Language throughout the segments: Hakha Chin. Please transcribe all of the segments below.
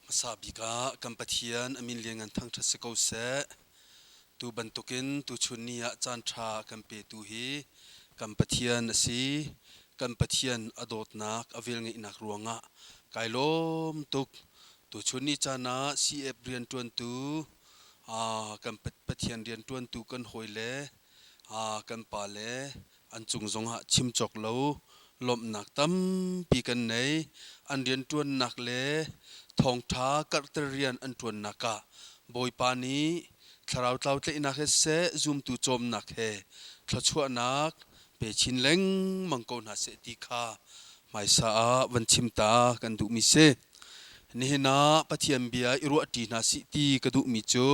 Hmasa bik ah kan Pathian a min lianngan thangṭhat si ko seh. Tu bantukin tuchun ni ah caanṭha a kan petu hi kan Pathian a si. Kan Pathian a dawtnak, a velngeihnak ruangah kai lawm tuk. Tuchun ni caan ah CF rianṭuantu, kan Pathian rianṭuantu kan hawile, kan pale an cung zongah chim cawk lo lawmhnak tampi kan nei. An rianṭuannak le thawngṭha karhter rian an ṭuannak ah Bawipa nih thlarau tlau tlaihnak he siseh, zumtu cawmnak he thluachuahnak pe chin lengmang ko hna seh ti kha hmaisa ah van chim ta kan duhmi si. Nihin ah Pathian bia i ruahṭi hna sih ti ka duhmi cu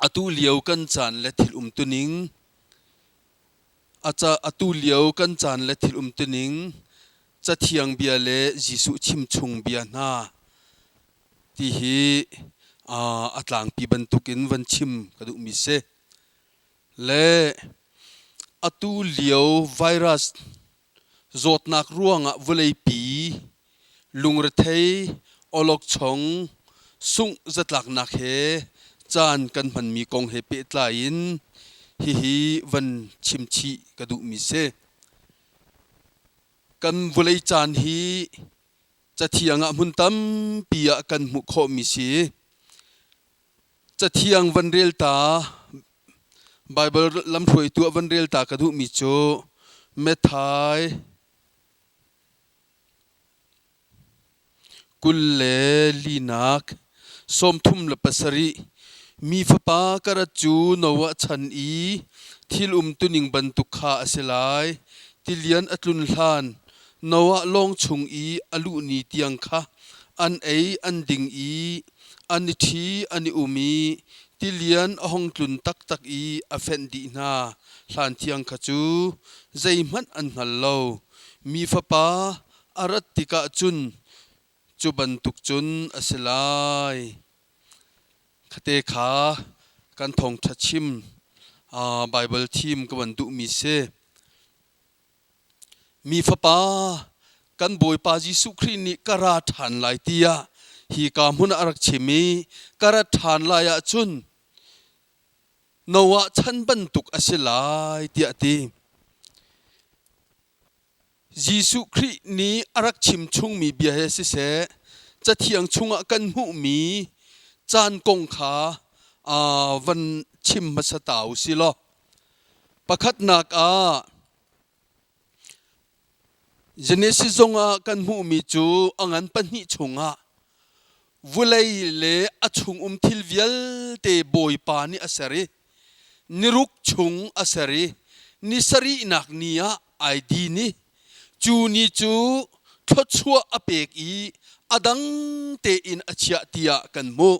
Atu lio kan caan le thil umtuning atu lio kan caan le thil umtuning Cathiang bia le Jesuh chimchung bia hna ti hi a tlangpi bantukin van chim ka duhmi si. Le atu lio virus Zawtnak ruangah vawleipi lungrethei, awlokchong, sungh zatlaknak he caan kan hmanmi kong he pehtlai in hihi van chimchih ka duhmi si. Kan vawlei caan hi cathiang ah hmun tampi ah kan hmuh khawhmi si. Cathiang van rel ta, Baibal lamhruaitu ah van rel ta ka duhmi cu Matthai 24 37 Mi fapa ka rat cu Noah chan i thil umtuning bantuk kha a si lai. Tilian a tlun hlan Noah lawng chung i a luh ni tiang kha an ei an ding i an i ṭhi an i um i tilian a hung tlun taktak i a fenh dih hna hlan thiang kha cu zeihmanh an hngal lo. Mi Fapa a rat tikah cun cu bantuk cun a si lai. Khate kha kan thawngṭha chim Baibal thim ka van duhmi si. Mi Fapa, kan Bawipa Jesuh Khrih nih ka ra ṭhan lai tiah hika hmun ah a rak chim i ka rat ṭhan lai ahcun Noah chan bantuk a si lai tiah a ti. Jesuh Khrih nih a rak chim chungmi bia he siseh, Cathiang chungah kan hmuhmi caan kong kha van chim hmasa ta u si law. Pakhatnak ah Genesis zongah kan hmuhmi cu a ngan pahnih chungah vulei le a chungum thil vialte Bawipa nih a ser i niruk chung a ser i ni sarihnak ni ah ai din i cu ni cu thluachuah a pek i a dang tein a chiah tiah kan hmuh.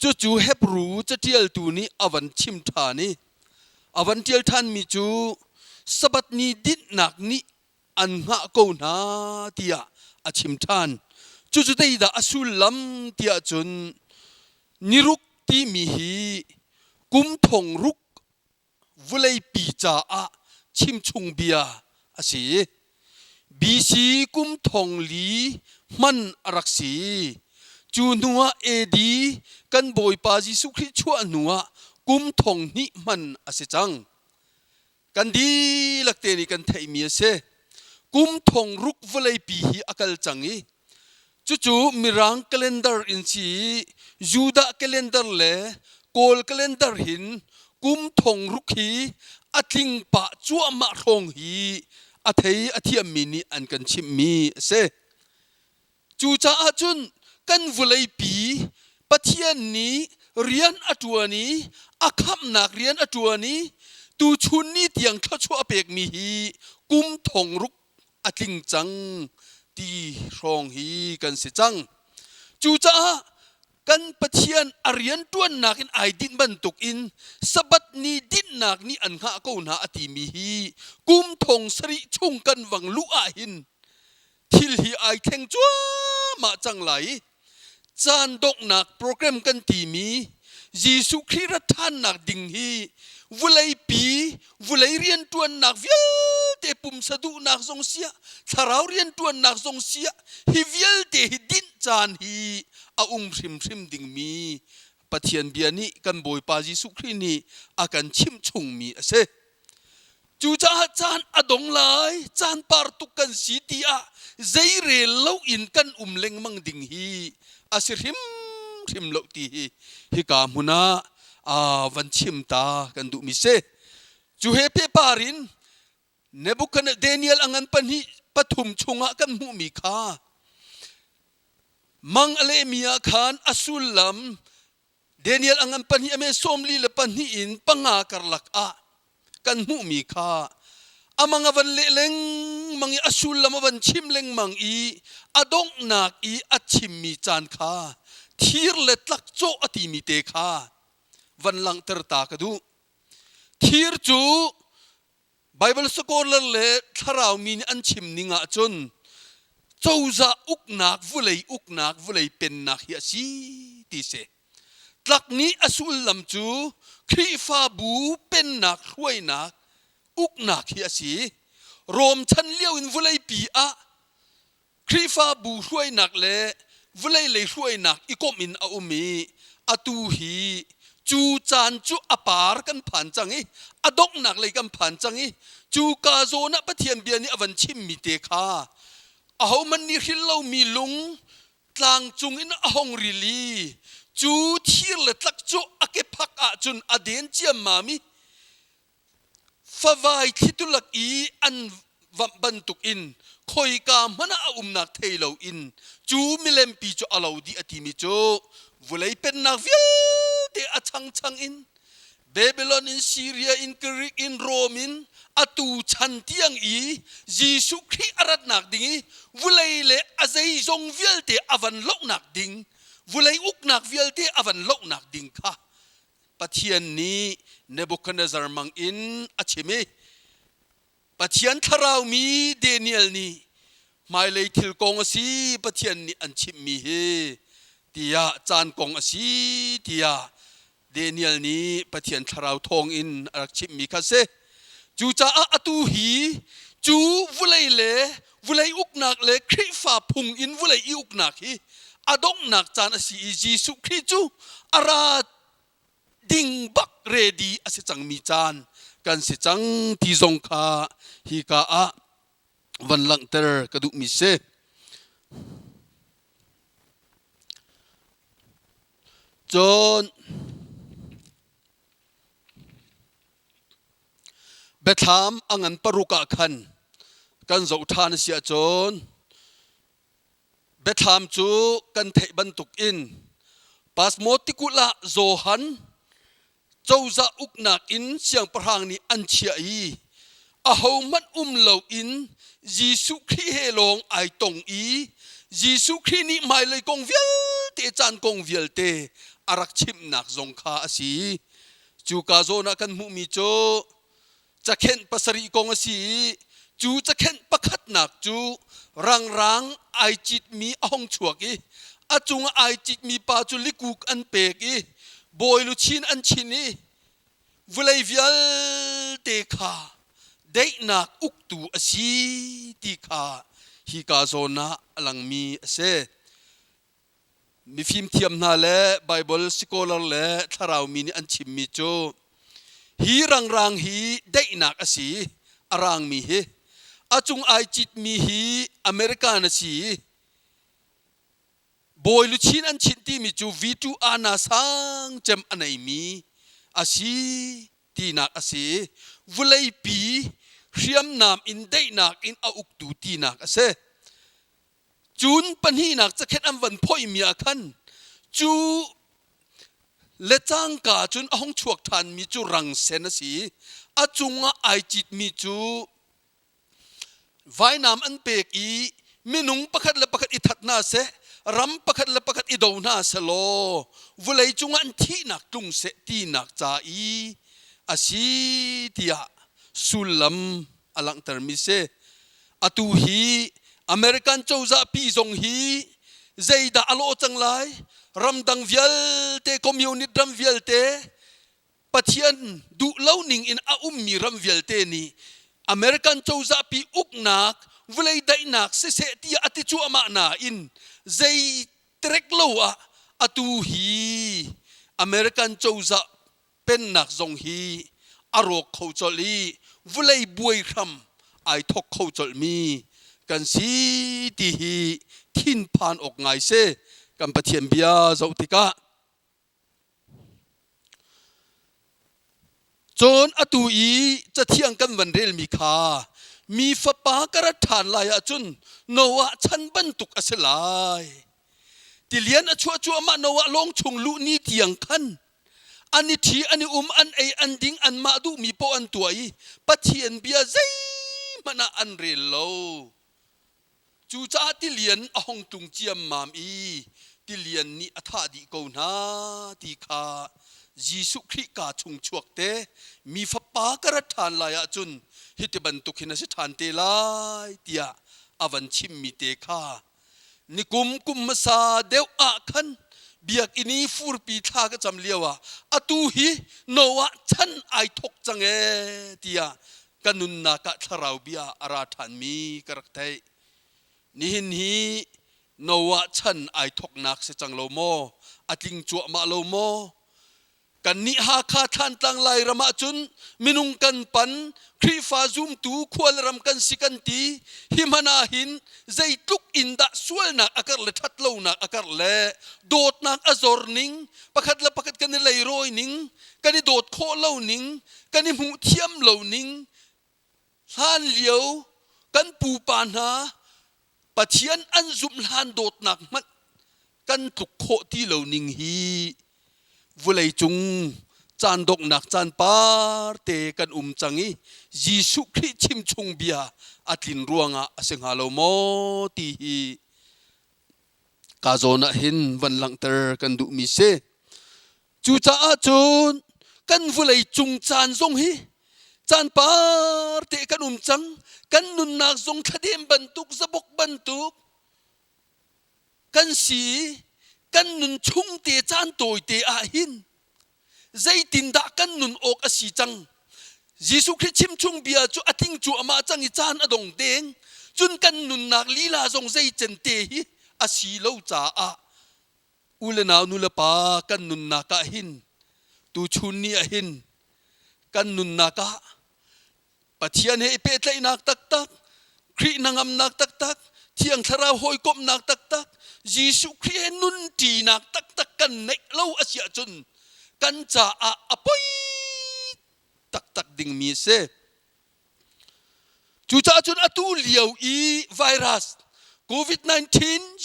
Cucu Hebru caṭialtu nih a van chim ṭhan i a van ṭial ṭhanmi cu Sabbath ni dinhnak nih an hngah ko hna tiah a chim ṭhan. Cucu zeidah a sullam tiah cun niruk timi hi kum thong ruk vuleipi caah chimchung bia a si. BC kum thong li hman a rak si. Cu hnuah AD kan Bawipa Jesuh Khrih chuah hnuah kum thong hnih hman a si cang. Kan dihlak te nih kan theihmi a si. Kum thong ruk vawleipi hi a kal cang i Cucu Mirang calendar in si i Judah calendar le Kawl calendar hin kum thong ruk hi a tling pah cuahmah hrawng hi a thei a thiammi nih an kan chimhmi a si. Cucaah cun kan vawleipi Pathian nih rian a ṭuan i a khamhnak rian a ṭuan i tuchun ni tiang thluachuah a pekmi hi kum thong ruk a tling cang ti hrawng hi kan si cang. Cucaah kan Pathian a rianṭuannak in ai dinh bantuk in Sabbath ni dinhnak nih an hngah ko hna a timi hi kum thong sarih chung kan vang luh ah hin thil hi ai thleng cuahmah cang lai i caan donghnak program kan timi Jesuh Khrih rat ṭhannak ding hi vuleipi vulei rianṭuannak vialte pumsa duhnak zong siah thlarau rianṭuannak zong siah hi vialte hi dinh caan hi a um hrimhrim dingmi Pathian bia nih kan Bawipa Jesuh Khrih nih a kan chimh chungmi a si. Cucaah caan a dong lai, caan par tuk kan si ti ah zeirel lo in kan um lengmang ding hi a si hrimhrim lo ti hi hika hmun ah van chim ta kan duhmi si. Cu he pehpar in Nebuchadnezzar Daniel a ngan pahnih pathum chungah kan hmuhmi kha mang a lehmi ah khan a sullam Daniel a ngan pahnih a me 42 in panga karlak ah kan hmuhmi kha amang a van leh lengmang i a sullam a van chim lengmang i a donghnak i a chimmi caan kha thir le tlak cawh a timi te kha van langhter ta ka duh. Thir cu Bible scholar le thlarau mi nih an chim ning ahcun cozah uknak, vulei uknak, vulei pennak hi a si ti si. Tlak nih a sullam cu Khrihfabu pennak hruainak uknak hi a si. Rom chan lio in vuleipi ah Khrihfabu hruainak le vawlei lei hruainak i komh in a um i atu hi cu caan cu a par kan phan cang i a donghnak lei kan phan cang i cu ka zawn ah Pathian bia nih a van chimmi te kha ahohmanh nih hril lomi lung tlang cung in a hong ril i cu thir le tlak cu a ke phak ahcun a den ciammam i Favai thlitu lak i an vamh bantukin khoika hmanh ah a umnak thei loin cu milempi cu a lo dih a timi cu vulei pennak vialte a changchang in Babylon in Syria in Greek in Rome in atu chan tiang i Jesuh Khrih a ratnak ding i vulei le a zeizong vialte a van lohnak ding vulei uknak vialte a van lohnak ding kha Pathian nih Nebuchadnezzar mang in a chim i Pathian thlarau mi Daniel nih hmailei thil kong a si Pathian nih an chimhmi hi tiah caan kong a si tiah Daniel nih Pathian thlarau thawng in a rak chimhmi kha si. Cucaah atu hi cu vulei le vulei uknak le Khrihfa phung in vulei i uknak hi a donghnak caan a si i Jesuh Khrih cu a ra ding bak ready a si cangmi caan kan si cang ti zong kha hika ah van langhter ka duhmi si. Cun Biathlam a ngan paruk ah khan kan zoh ṭhan a si ahcun Biathlam cu kan theih bantuk in Pasmo tikulh ah Johan cozah uknak in siangpahrang nih an chiah i ahohmanh um loin Jesuh Khrih he lawng ai tong i Jesuh Khrih nih hmailei kong vialte caan kong vialte a rak chimhnak zong kha a si. Cuka zawn ah kan hmuhmi cu cakhenh pasarih kong a si i cu cakhenh pakhatnak cu rangrang ai citmi a hong chuak i a cungah ai citmi pa cu likuk an pek i bawi luchin an chin i vulei vialte kha daihnak uktu a si ti kha hika zawn ah a langmi a si. Mifim thiam hna le Bible scholar le thlarau mi nih an chimmi cu hi rangrang hi daihnak a si a rangmi hi a cung ai citmi hi American a si i bawi luchin an chinh timi cu V2 ana sang cem a neimi a si tinak a si vuleipi hriamnam in daihnak in a uktu tinak a si. Cun pahnihnak cakhenh an van phoihmi ah khan cu le cangka cun a hung chuak ṭhanmi cu rang sen a si i a cungah ai citmi cu vainam an pek i minung pakhat le pakhat i that hna seh, ram pakhat le pakhat i do hna seh law vulei cungah an thihnak tlung seh tinak ca i a si tiah sullam a langhtermi si. Atu hi American cozah pi zong hi zeidah a lawh cang lai? Ramdang vialte, communist ram vialte, Pathian duh lo ning in a ummi ram vialte nih American cozah pi uknak, vulei daihnak siseh tiah a ti cuahmah nain zei terek lo ah atu hi American cozah pennak zong hi a rawk kho colh i vulei buai hram ai thok kho colh mi kan si ti hi thinphan awk ngai si kan Pathian bia zoh tikah. Cun atu i cathiang kan van relmi kha mi fapa ka rat ṭhan lai ahcun Noah chan bantuk a si lai. Tilian a chuah cuahmah Noah lawng chung luh ni tiang khan an i ṭhi, an i um, an ei, an ding, anmah duhmi paoh an tuah i Pathian bia zeihmanh ah an rel lo. Cucaah tilian a hung tlung ciammam i tilian nih a thah dih ko hna ti kha Jesuh Khrih kaa chung chuak te mi fapa ka rat ṭhan lai ahcun hiti bantuk hin a si ṭhan te lai tiah a van chimmi te kha nikum kum hmasa deuh ah khan biakinn i furpi thla ka cam lio ah atu hi Noah chan ai thok cang ee tiah ka nunnak ah thlarau bia a ra ṭhanmi ka rak theih. Nihin hi Noah chan ai thoknak si cang lo maw? A tling cuahmah lo maw? Kannih Hakha Thlantlang Lairam ahcun minung kan pan, Khrihfa zumtu khualram kan si kan ti. Hi hmanh ah hin zeitluk in dah sualnak a karh le ṭhatlonak a karh le dawtnak a zor ning, pakhat le pakhat kan i leirawi ning, kan i dawt khawh lo ning, kan i hmuh thiam lo ning hlan lio kan pupa hna Pathian an zumh hlan dawtnak hmanh kan tluk khawh ti lo ning hi vulei cung caan donghnak caan parte kan um cang i Jesuh Khrih chimchung bia a tlin ruangah a si hnga lo maw ti hi ka zawn ah hin van langhter kan duhmi si. Cucaah cun kan vawlei cung caan zong hi caan par te kan um cang. Kan nunnak zong thladem bantuk, zabuk bantuk kan si. Kan nun chung te caan tawi te ah hin zeitindah kan nun awk a si cang. Jesuh Khrih chimchung bia cu a tling cu amah cang i caan a dong deng. Cun kan nunnak lila zong zeicen te hi a si lo caah U le nau nu le pa kan nunnak ah hin tuchun ni ah hin kan nunnak ah Pathian he i pehtlaihnak taktak, Khrih hnangamnak taktak, Thiang Thlarau hawikomhnak taktak, Jesuh Khrih he nunṭinak taktak kan neih lo a si ahcun kan caah a poi taktak dingmi a si. Cucaah cun atu lio i virus COVID-19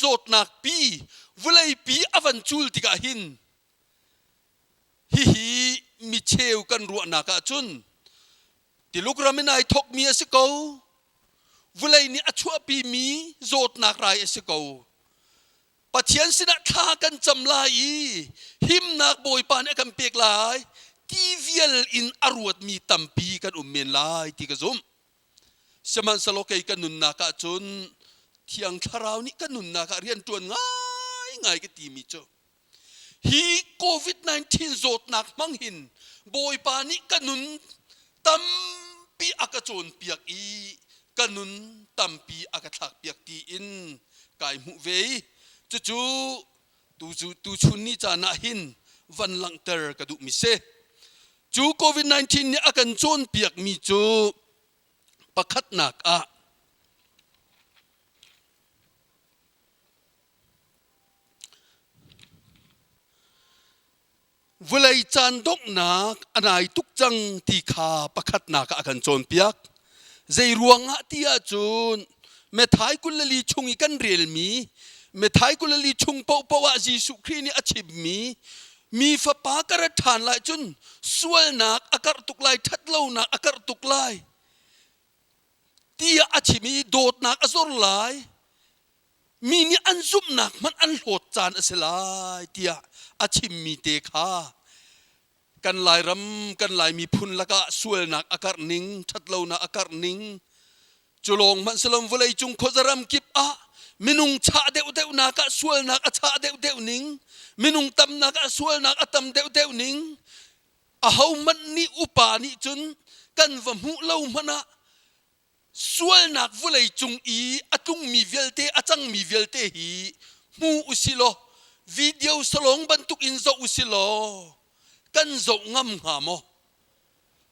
zawtnak pi vawleipi a van cul tikah hin hihi micheu kan ruahnak ahcun Tuluk ram in ai thokmi a si ko. Vawlei nih a chuahpimi zawtnak rai a si ko. Pathian sinah thla kan cam lai i himnak Bawipa nih a kan pek lai ti vial in a ruatmi tampi kan um men lai ti ka zumh. Sihmanhsehlaw kei ka nunnak ah cun Thiang Thlarau nih ka nunnak ah rian ṭuan ngaingai ka timi cu hi COVID-19 zawtnak hmang hin Bawipa nih ka nun tampi a ka cawnpiak i ka nun tampi a ka thlakpiak tiin kai hmuh ve i cucu tuchun ni caan ah hin van langhter ka duhmi si. Cu COVID-19 nih a kan cawnpiakmi cu pakhatnak ah Vawlei caan donghnak a nai tuk cang ti kha pakhatnak ah a kan cawnpiak. Zei ruangah ti ahcun Matthai 24 chung i kan relmi Matthai 24 chung paohpaoh ah Jesuh Khrih nih a chimmi mi fapa ka rat ṭhan lai cun sualnak a karh tuk lai, ṭhatlonak a karh tuk lai tiah a chim i dawtnak a zor lai. Mi nih an zumhnak hmanh an hlawt caan a si lai tiah a chimmi te kha kan Lairam kan Lai miphun lakah sualnak a karh ning ṭhatlonak a karh ning cu lawng hmanh si lo vawlei cung khuazaram kip ah minung chah deuhdeuhnak ah sualnak a chah deuhdeuh ning minung tamnak ah sualnak a tam deuhdeuh ning ahohmanh nih upa nih cun kan va hmuh lo hmanh ah Sualnak vawlei cung i a tlungmi vialte, a cangmi vialte hi hmu u si law. Video salong bantuk in zoh usi law kan zoh ngam hnga maw?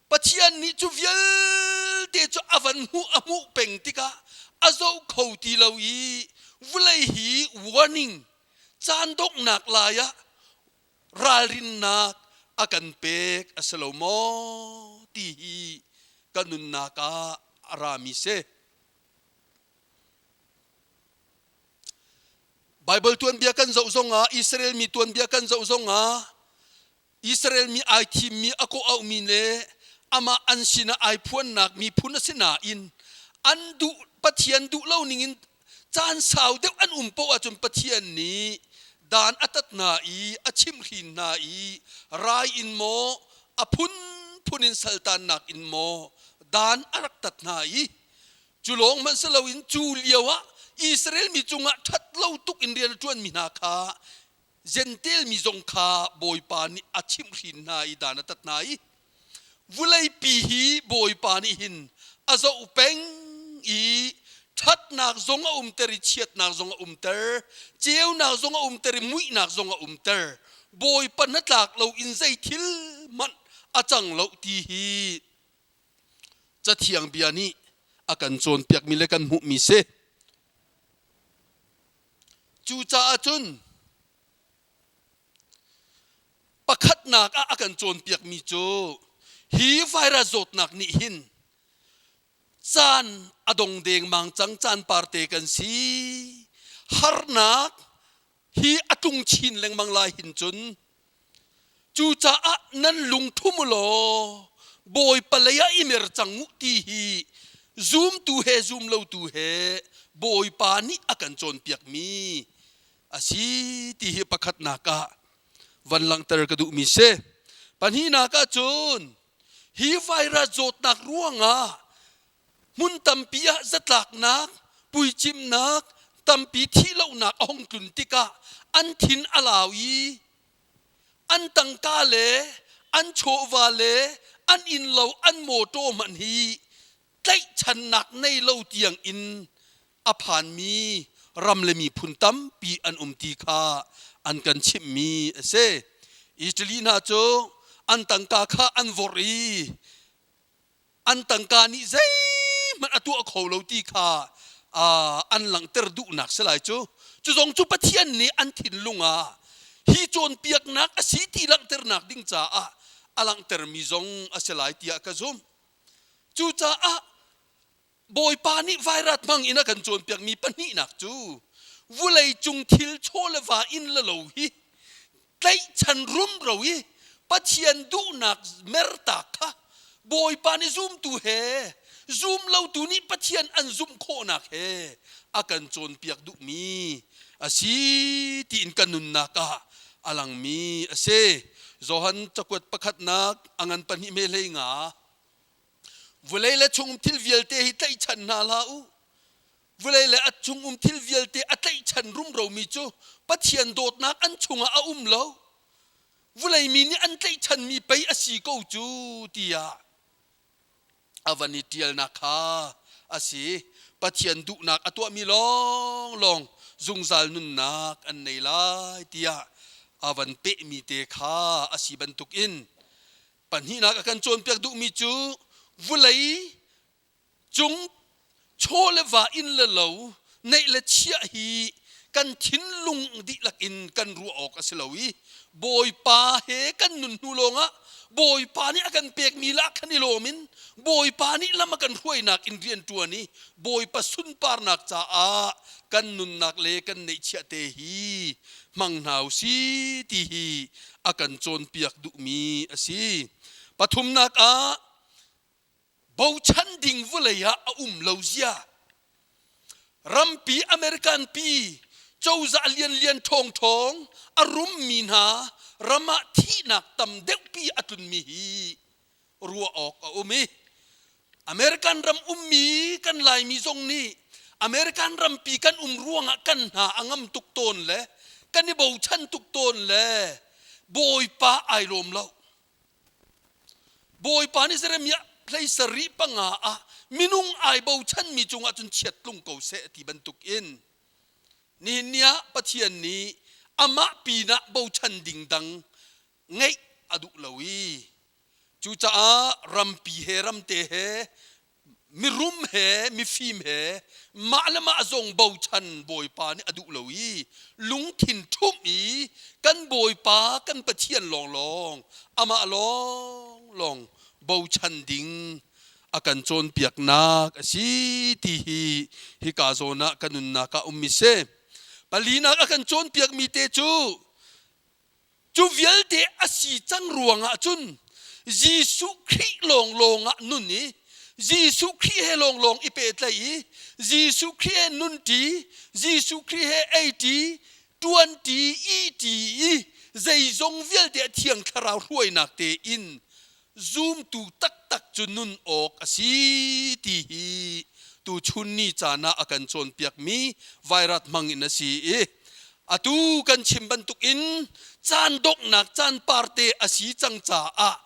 Pathian nih cu vialte cu a van hmuh a hmuh peng tikah a zoh kho ti lo i vulei hi warning caan donghnak lai ah ralrinnak a kan pek a si lo maw ti hi ka nunnak ah a rami si. Baibal tuanbia kan zoh zongah Israel mi tuanbia kan zoh zongah Israel mi ai thimmi a kawh auhmi le amah an sinah ai phuannak miphun a si nain an duh Pathian duh lo ningin caan sau deuh an um poah ahcun Pathian nih dan a tat hna i a chimhhrin hna i rai in maw a phunphun in saltannak in maw dan a rak tat hna i Cu lawng hmanh si loin cu lio ah Israel mi cungah ṭhat lo tuk in rian a ṭuanmi hna kha Jentail mi zong kha Bawipa nih a chimhhrin hna i dan a tat hna i vuleipi hi Bawipa nih hin a zoh peng i ṭhatnak zong a umter i chiatnak zong a umter, ceunak zong a umter i muihnak zong a umter. Bawipa hnatlak lo in zei thil hmanh a cang lo ti hi Cathiang bia nih a kan cawnpiakmi le kan hmuhmi si. Cucaah cun pakhatnak ah a kan cawnpiakmi cu hi virus zawtnak nih hin caan a dong dengmang cang caan parte kan si harnak hi a tlung chin lengmang lai hin cun cucaah nan lungthum u law Bawipa lei ah i mer cang u ti hi zumtu he zum lotu he Bawipa nih a kan cawnpiakmi a si ti hi pakhatnak ah van langhter ka duhmi si. Pahnihnak ah cun hi virus zawtnak ruangah Hmun tampi ah zatlaknak, puicimnak, tampi thihlohnak a hung tlun tikah an thin a lau i an tangka le an chawva le an innlo an mawṭaw hmanh hi tlaihchannak nei lo tiang in a phanmi ram le miphun tampi an um ti kha an kan chimhmi a si. Italy hna cu an tangka kha an vorh i an tangka nih zeihmanh a tuah kho lo ti kha an langhter duhnak si lai cu. Cu zong cu Pathian nih an thinlung ah hi cawnpiaknak a si ti langhternak ding caah a langhtermi zong a si lai tiah ka zumh. Cucaah Bawipa nih vairat hmang in a kan cawnpiakmi pahnihnak cu vulei cung thil chaw le va in le lo hi tlaihchan rumro i Pathian duhnak mertak kha Bawipa nih zumtu he zum lotu nih Pathian an zumh khawhnak he a kan cawnpiak duhmi a si tiin kan nunnak ah a langmi a si. Johan cakuat pakhatnak a ngan pahnih me hlei nga Vulei le chung thil vialte hi tlaihchan hna hlah u. Vulei le a chung um thil vialte a tlaihchan rumromi cu Pathian dawtnak an chungah a um lo. Vulei mi nih an tlaihchanmi pei a si ko cu tiah a van i ṭialnak kha a si. Pathian duhnak a tuahmi lawnglawng zungzal nunnak an nei lai tiah a van pehmi te kha a si bantukin Pahnihnak a kan cawnpiak duhmi cu vulei cung chaw le va inn le lo neih le chiah hi kan thinlung dihlak in kan ruah awk a si lo i Bawipa he kan nun hnu lawngah Bawipa nih a kan pekmi lah khan i lawm in Bawipa nih lam a kan hruainak in rian ṭuan i Bawipa sunparnak caah kan nunnak le kan neihchiah te hi hmang hna u si ti hi a kan cawnpiak duhmi a si. Pathumnak ah bochan ding vawlei ah a um lo zia. Rampi American pi cozah lianlian ṭhawngṭhawng a rummi hna ram ah thihnak tam deuhpi a tlunmi hi ruah awk a um i American ram ummi kan Laimi zong nih American rampi kan um ruangah kan hna a ngam tuk tawn le kan i bochan tuk tawn le Bawipa ai lawm lo. Bawipa nih Jeremiah hlei sarih panga ah minung ai bochanmi cungah cun chiat tlung ko seh ti bantuk in nihin ni ah Pathian nih Amah pinah bochan ding dang ngeih a duh lo i cucaah rampi he ramte he mirum he mifim he mah le mah zong bochan Bawipa nih a duh lo i lungthin ṭhumh i kan Bawipa kan Pathian lawnglawng amah lawnglawng bochan ding a kan cawnpiaknak a si ti hi hika zawn ah ka nunnak ah ummi si. Palinak a kan cawnpiakmi te cu Cu vialte a si cang ruangah cun Jesuh Khrih lawnglawng ah nun i Jesuh Khrih he lawnglawng i pehtlaih i Jesuh Khrih he nunṭi, Jesuh Khrih he eiṭi, ṭuanṭi, ihṭi i zeizong vialte a Thiang Thlarau hruainak tein zumtu taktak cu nun awk a si ti hi tuchun ni caan ah a kan cawnpiakmi vairat hmang in a si i atu kan chim bantukin caan donghnak caan parte a si cang caah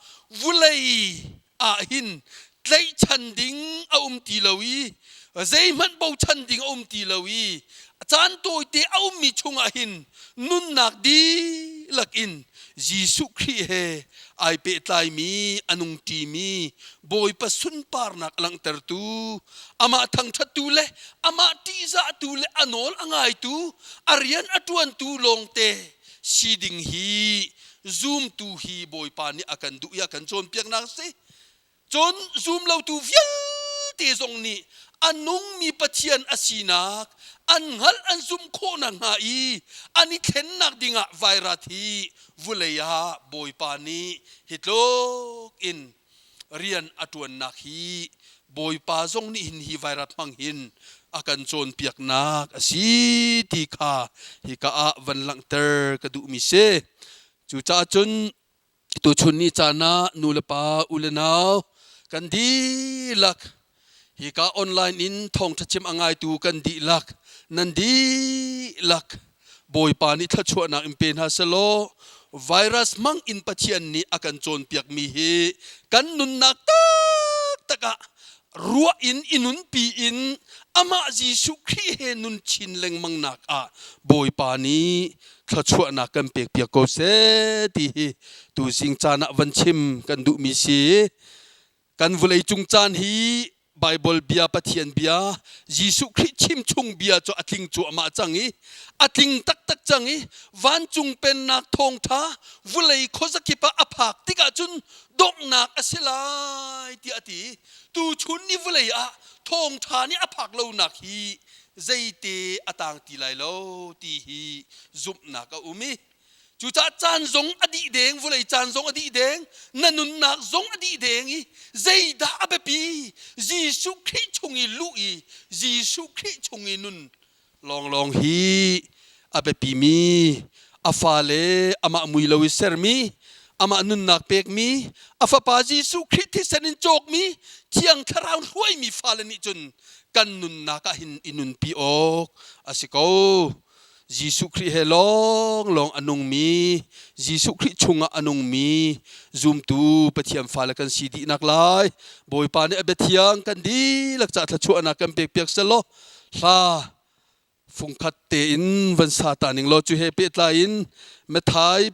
vulei ah hin tlaihchan ding a um ti lo i zeihmanh bochan ding a um ti lo i caan tawite a ummi chungah hin nunnak dihlak in Jesuh Khrih he ai pehtlaimi a nungṭimi Bawipa sunparnak a langhtertu amah thangṭhattu le amah ṭihzahtu le a nawl a ngaitu a rian a ṭuantu lawngte si ding hi zumtu hi Bawipa nih a kan duh i a kan cawnpiaknak a si. Cun zumlotu vialte zong nih a nungmi Pathian a sinak an hngalh an zumh khawh nakhnga i an i thlennak dingah vairat hi vulei ah Bawipa nih hi tluk in rian a ṭuannak hi Bawipa zong nih hin hi vairat hmang hin a kan cawnpiaknak a si ti kha hika ah van langhter ka duhmi si. Cucaah cun Tuchun ni caan ah nu le pa u le nau kan dihlak hika online in thawngṭha chim a ngaitu kan dihlak nan dihlak Bawipa nih thluachuahnak in pe hna selaw virus hmang in Pathian nih a kan cawnpiakmi hi kan nunnak taktak ah ruah in i nunpi in amah Jesuh Khrih he nun chin lengmang nak ah Bawipa nih thluachuahnak kan pekpiak ko seh ti hi tuzing caan ah van chim kan duhmi si. Kan vawlei cung caan hi Bible bia Pathian bia Jesuh Khrih chim chung bia cu a tling cuahmah cang i a tling taktak cang i vancung pennak thawngtha vulei khuazakip ah a phak tikah cun donghnak a si lai tiah a ti. Tuchun ni vawlei ah thawngṭha nih a phak lonak hi zeite a tang ti lai lo ti hi zumhnak a um i cucaah caan zong a dih deng, vawlei caan zong a dih deng, na nunnak zong a dih deng i zeidah a biapi? Jesuh Khrih chung i luh i Jesuh Khrih chung i nun lawnglawng hi a biapimi a fale amah mui lo i sermi amah nunnak pekmi a fapa Jesuh Khrih thisen in cawkmi Thiang Thlarau hruaimi fale nih cun kan nunnak ah hin i nunpi awk a si ko. Jesuh Khrih he lawnglawng a nungmi Jesuh Khrih chungah a nungmi zumtu Pathian fale kan si dihnak lai Bawipa nih a biathiang kan dihlak ca thluachuahnak kan pekpiak selaw hla fungkhat tein van sa ta ning law cu he pehtlai in Matthai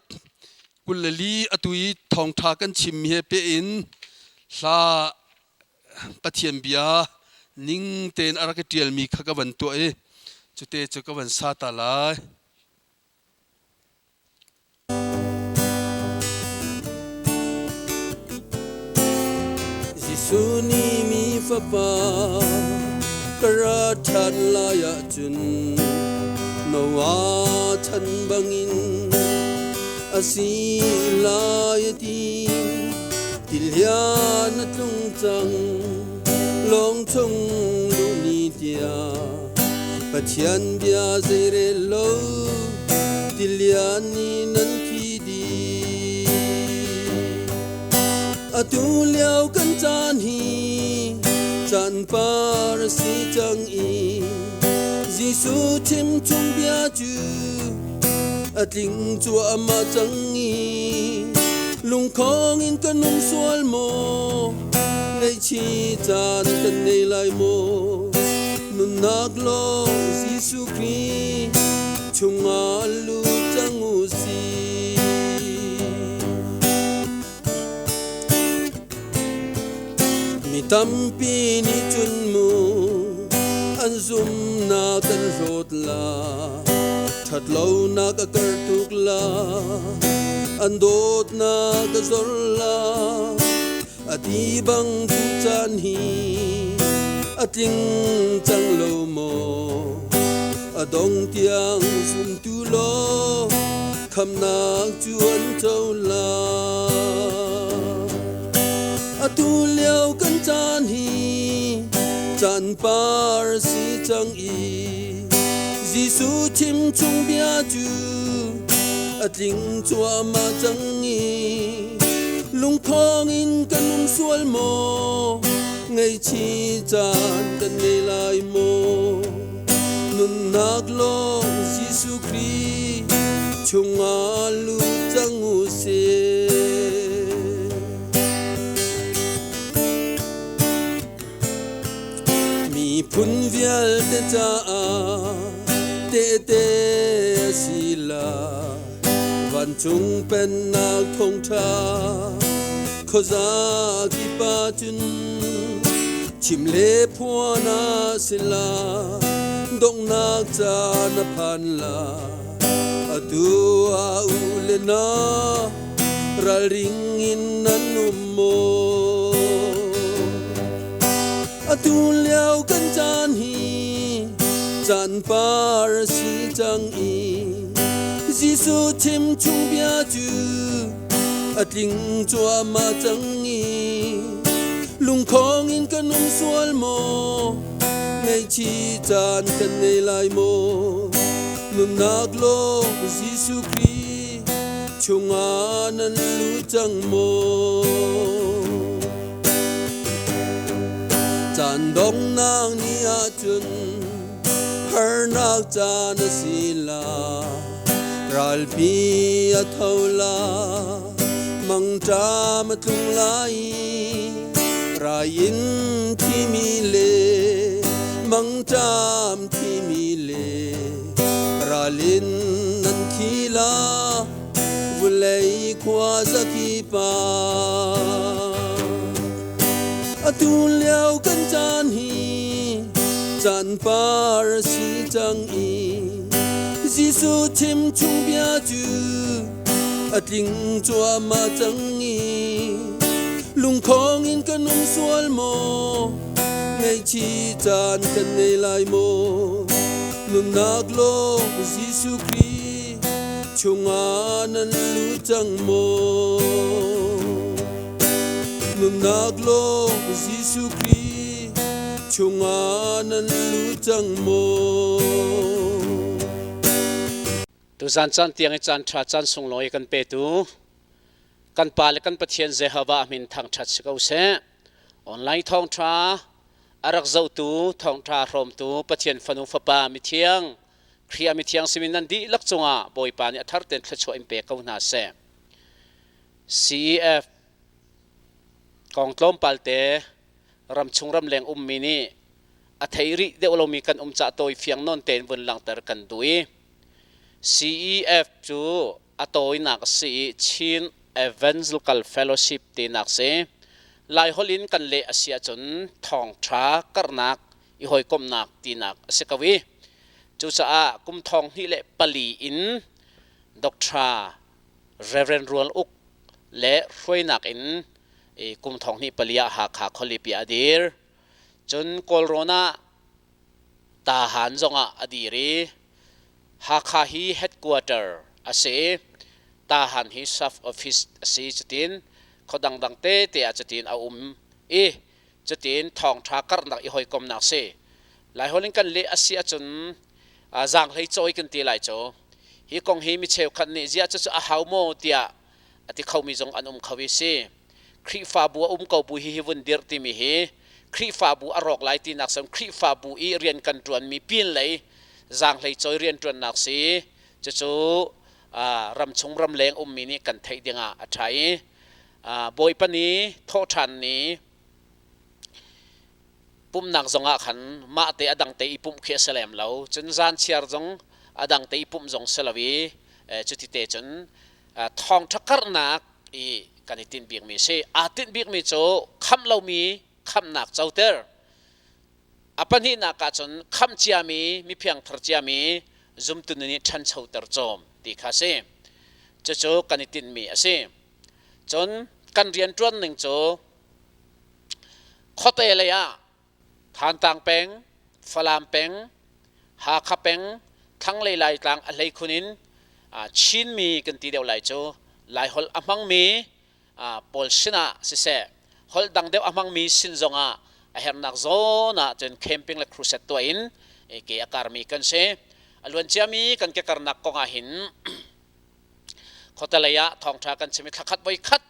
24 atu i thawngṭha kan chimmi he peh in hla Pathian bia ning tein a rak i ṭialmi kha ka van tuah i cute cu ka van sa ta lai. Jesuh nih mi fapa ka ra ṭhan lai ahcun Noah chan bangin a si lai a ti. Tilian a tlung cang lawng chung luh ni tiang Pathian bia zeirel lo tilian nih nan thi dih. Atu lio kan caan hi caan par a si cang i Jesuh chim chung bia cu a tling cuahmah cang i lungkhong in kan um sual maw ngaihchih caan kan ngei lai maw nunnak lawng Jesuh Khrih chungah lut cang. sih. Mi tampi nih cun mu an zumnak an hlawt la, ṭhatlonak a karh tuk la, an dawtnak a zor la. A ti bang tu caan hi a tling cang lo maw? A dong tiang zumtu law khamnak cu an co la. Atu lio kan caan hi caan par si cang i Jesuh chim chung bia cu a tling cuahmah cang i lungkhong in kan um sual maw? Ngaihchih caan kan ngei lai maw? Nunnak lawng Jesuh Khrih chungah lut cang u sih. Miphun vialte caah tehte a si la. Vancung pennak thawngṭha khuaza kip ah cun chim le phuan a si la. Donghnak caan a phan la. Atu ah u le na ralring in nan um maw? Atu lio kan caan hi caan par a si cang i Jesuh chim chung bia cu a tling cuahmah cang i lungkhong in kan um sual maw? Ngaihchih caan kan ngei lai maw? Nunnak lawng Jesuh Khrih chungah nan lut cang maw? Caan donghnak ni ahcun harnak caan a si la. Ralpi a tho la, mangṭam a tlung lai i rai in thimi le mangṭam thimi le ral in nan thi la vulei khua zakip ah. Atu lio kan caan hi caan par a si cang i Jesuh chim chung bia cu a tling cuahmah cang i lungkhong in kan um sual maw? Ngaihchih caan kan ngei lai maw? Nunnak lawng Jesuh Khrih chungah nan lut cang maw? Nunnak lawng Jesuh Khrih chungah nan lut cang maw? Tuzan caan tiang i caan ṭha caan sunglawi kan petu kan Pa le kan Pathian Jehovah min thangṭhat si ko seh. Online thawngṭha a rak zohtu thawngṭha hrawmtu Pathian fanu fapa mithiang Khrih ah mithiang simi nan dihlak cungah Bawipa nih a thar tein thluachuah in pe ko hna seh. CEF kong tlawmpal te ramchung ramleng ummi nih a thei rih deuh lomi kan um cah tawi fiang nawn tein vun langhter kan duh i CEF cu a tawinak a si i Chin Evangelical Fellowship tinak si. Laiholh in kan leh a si ahcun thawngṭha karhnak i hawikomhnak tinak a si ko i cucaah kum thong hnih le pali in Dr. Reverend Rual Uk le hruainak in kum thong hnih pali ah Hakha khualipi ah a dir. Cun Kawlrawn ah Tahan zongah a dir i Hakha hi headquarter a si i Tahan hi sub office a si cutin khua dangdang tete ah cutin a um i cutin thawngṭha karhnak i hawikomnak si. Laiholh in kan leh a si ahcun zaanghlei cawi kan ti lai cu. Hi kong hi mi cheukhat nih ziah cucu a hau maw tiah a ti khomi zong an um kho i si. Khrihfabu a um ko bu hi hi vun dirh timi hi Khrihfabu a rawk lai tinak sem Khrihfabu i rian kan ṭuanmi pinlei zaanghlei cawi rianṭuannak si cucu ramchung ramleng ummi nih kan theih dingah a ṭha i Bawipa ni thawhṭhan ni pumhnak zongah khan mahte a dangte i pumh khi a si lem lo. Cun zan chiar zong a dangte i pumh zong si lo i Cuti te cun thawngṭha karhnak i kan i tinh bikmi a si. Aa tinh bikmi cu khamh lomi khamhnak coter. A pahnihnak ah cun khamh ciami mi phiangthar ciami zumtu nun i ṭhanchoter cawm ti kha a si. Cucu kan i tinhmi a si. Cun kan rianṭuan ning cu khuate lei ah Thantlang peng, Falam peng, Hakha peng, thlanglei Laitlang a hleikhun in Chinmi kan ti deuh lai cu Laiholh a hmangmi pawl sinah siseh holh dang deuh a hmangmi sin zongah a herhnak zawn ah cun camping le crusade tuah in ke a karmi kan si. A luanciami kan kekarnak kong ah hin khuatelei ah thawngṭha kan chim i thlakhat voi khat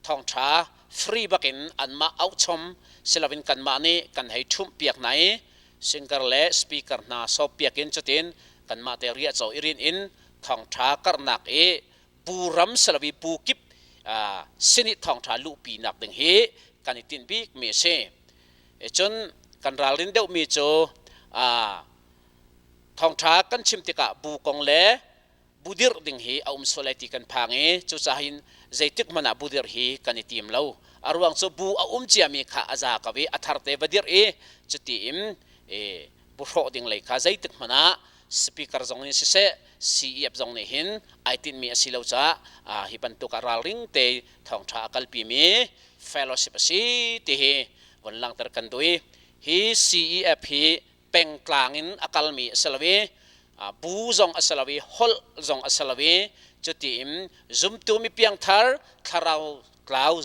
thawngṭha free bakin anmah auhchom siloin kanmah nih kan hei ṭhumh piak hna i singer le speaker hna sawp piak in cutin kanmah te riahcaw i rin in thawngṭha karhnak i bu ram siloin bu kip sin i thawngṭha luhpi nak ding hi kan i tinh bikmi a si. Cun kan ralrin deuhmi cu thawngṭha kan chim tikah bu kong le bu dirh ding hi a um sual lai ti kan phang i cucaah hin zeitik hmanh ah bu dirh hi kan i tim lo. A ruang cu bu a um ciami kha a za ko i a tharte va dirh i cuti in bu hrawh ding lei kha zeitik hmanh ah speaker zong nih siseh CEF zong nih hin ai tinhmi a si lo caah hi bantuk ah ralring te thawngṭha a kalpimi fellowship a si ti hi von langhter kan duh i hi CEF hi pengtlang in a kalmi a si lo i bu zong a si lo i holh zong a si lo i cuti in zumtu mi piangthar thlarau tlau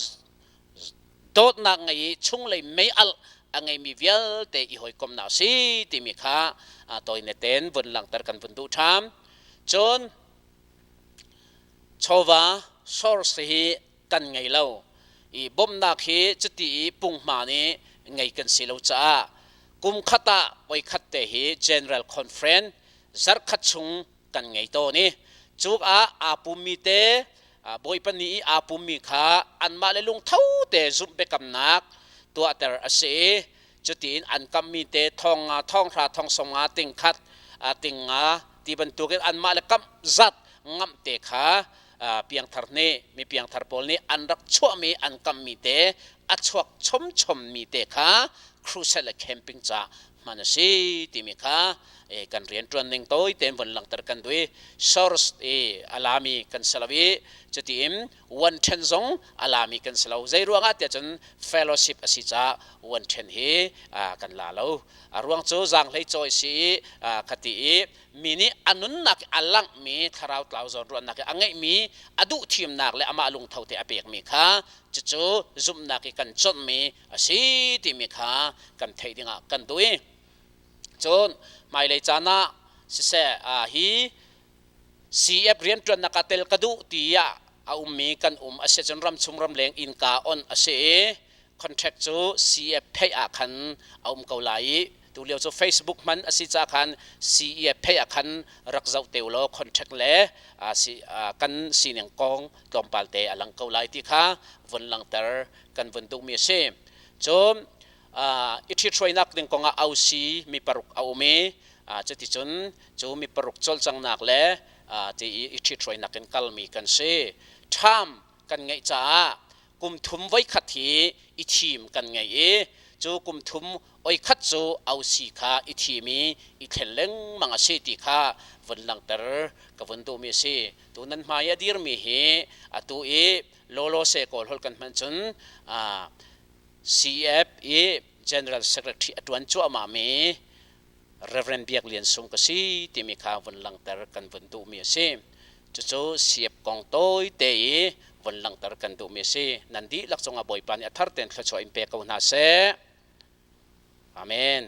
dawtnak ngei i chunglei mei-alh a ngeimi vialte i hawikomhnak a si timi kha tawine tein vun langhter kan vun duh ṭhan. Cun chawva source hi kan ngei lo i bawmhnak hi cuti i punghma nih ngei kan si lo caah kum khat ah voikhat te hi General Conference zarhkhat chung kan ngei tawn i cuk ah aa pummi te Bawipa ni i aa pummi kha anmah le lungtho te zumh biakamnak tuahter a si i cutiin an kammi te thong nga thong hra thong sawm nga ting khat ting nga ti bantukin anmah le kamh zat ngamh te kha piangthar nih mi piangthar pawl nih an rak chuahmi an kammi te a chuak chomchommi te kha crusade le camping ca hman a si timi kha kan rianṭuan ning tawi tein von langhter kan duh i source i a lami kan si lo i cutiin one ṭhen zong a lami kan si lo. Zei ruangah tiah cun fellowship a si caah one ṭhen hi kan la lo. A ruang cu zaanghlei cawi si i khati i mi nih a nunnak i a langhmi thlarau tlau zawnruahnak i a ngeihmi a duh thimnak le amah lungtho te a pekmi kha cucu zumhnak i kan cawnhmi a si timi kha kan theih dingah kan duh i cun hmailei caan ah siseh hi CF rianṭuannak ah tel ka duh tiah a ummi kan um a si cun ramchung ramleng innka on a si i contract cu CF pheih ah khan a um ko lai i tulio cu Facebook hman a si ca khan CEF pheih ah khan rak zoh te ulaw contract le kan sining kong tlawmpal te a lang ko lai ti kha vun langhter kan vun duhmi a si. Cun i ṭhithruainak ding kongah ausi mi paruk a um i cuticun cu mi paruk cawlcanghnak le ti i i ṭhithruainak in kalmi kan si. Ṭham kan ngeih caah kum thum voikhat hi i thim kan ngei i cu kum thum oikhat cu ausi kha i thim i i thlen lengmang a si ti kha vun langhter ka vun duhmi a si. Tu nan hmai i a dirmi hi atu i lawlawse kawl holh kan hman cun CF i General Secretary a ṭuan cuahmahmi Reverend Biak Lian Sung ka si timi kha vun langhter kan vun duhmi a si. Cucu CF kong tawite i vun langhter kan duhmi a si. Nan dihlak cungah Bawipa nih a thar tein thluachuah in pe ko hna seh. Amen.